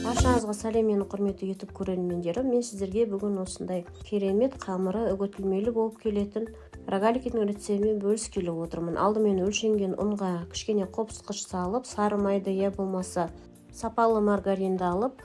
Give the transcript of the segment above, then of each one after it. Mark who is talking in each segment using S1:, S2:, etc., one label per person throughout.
S1: Баршаңызға сәлем, менің құрметті YouTube көрермендерім! Мен сіздерге бүгін осындай керемет, қамыры үгітілмелі болып келетін рогаликінің рецептімен бөліскелі отырмын. Алдымен өлшенген ұнға кішкене қопсытқыш салып, сары майды я болмаса сапалы маргаринді алып,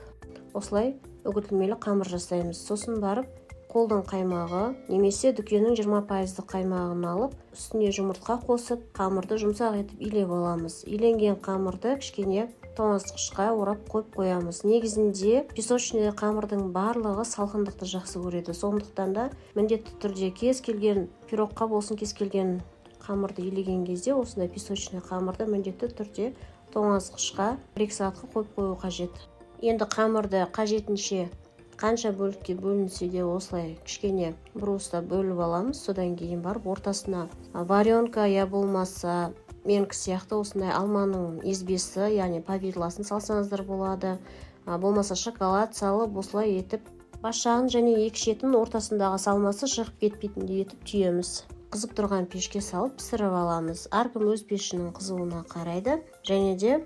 S1: осылай үгітілмелі қамыр жасаймыз. Сосын барып қолдың қаймағы немесе дүкеннің 20 пайыздық қаймағын алып, үстіне жұмыртқа қосып, қамырды жұмсақ етіп илеп аламыз. Иленген қамырды кішкене тоңазытқышқа орап қойып қоямыз. Негізінде песочный қамырдың барлығы салқындықты жақсы көреді. Сондықтан да міндетті түрде кез келген пирогқа болсын, кез келген қамырды илеген кезде осындай песочный қамырды міндетті түрде тоңазытқышқа 1-2 сағатқа қойып қою қажет. Енді қамырды қажетінше қанша бөлікке бөлінсе де, осылай кішкене бір уыстап бөліп аламыз. Содан кейін барып ортасына варенка я болмаса менікі сияқты осындай алманың езбесі, яғни повидлосын салсаңыздар болады, болмаса шоколад салып, осылай етіп бас жағын және екі шетін, ортасындағы салмасы шығып кетпейтіндей етіп түйеміз. Қызып тұрған пешке салып пісіріп аламыз. Әркім өз пешінің қызуына қарайды және де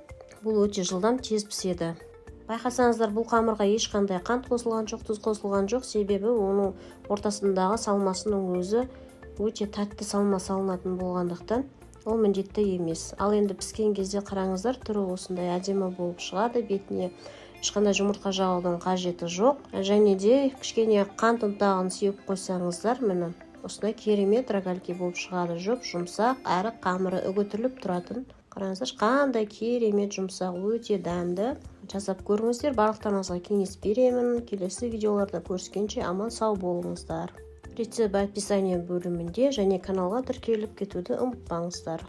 S1: бұл өте жылдам, тез піседі. Байқасаңыздар, бұл қамырға ешқандай қант қосылған жоқ, тұз қосылған жоқ, себебі оның ортасындағы салмасының өзі өте тәтті салма салынатын болғандықтан, ол міндетті емес. Ал енді піскен кезде, қараңыздар, түрі осындай әдемі болып шығады. Бетіне ешқандай жұмыртқа жағудың қажеті жоқ және де кішкене қант ұнтағын сеуіп қойсаңыздар, міне, осындай керемет рогальки болып шығады. Жұп жұмсақ әрі қамыры үгітіліп тұратын. Қараңыздаршы, қандай керемет жұмсақ, өте дәмді. Жасап көріңіздер, барлықтарыңызға кеңес беремін. Келесі видеоларда көріскенше аман сау болыңыздар. Рецепт описание бөлімінде және каналға тіркеліп кетуді ұмытпаңыздар.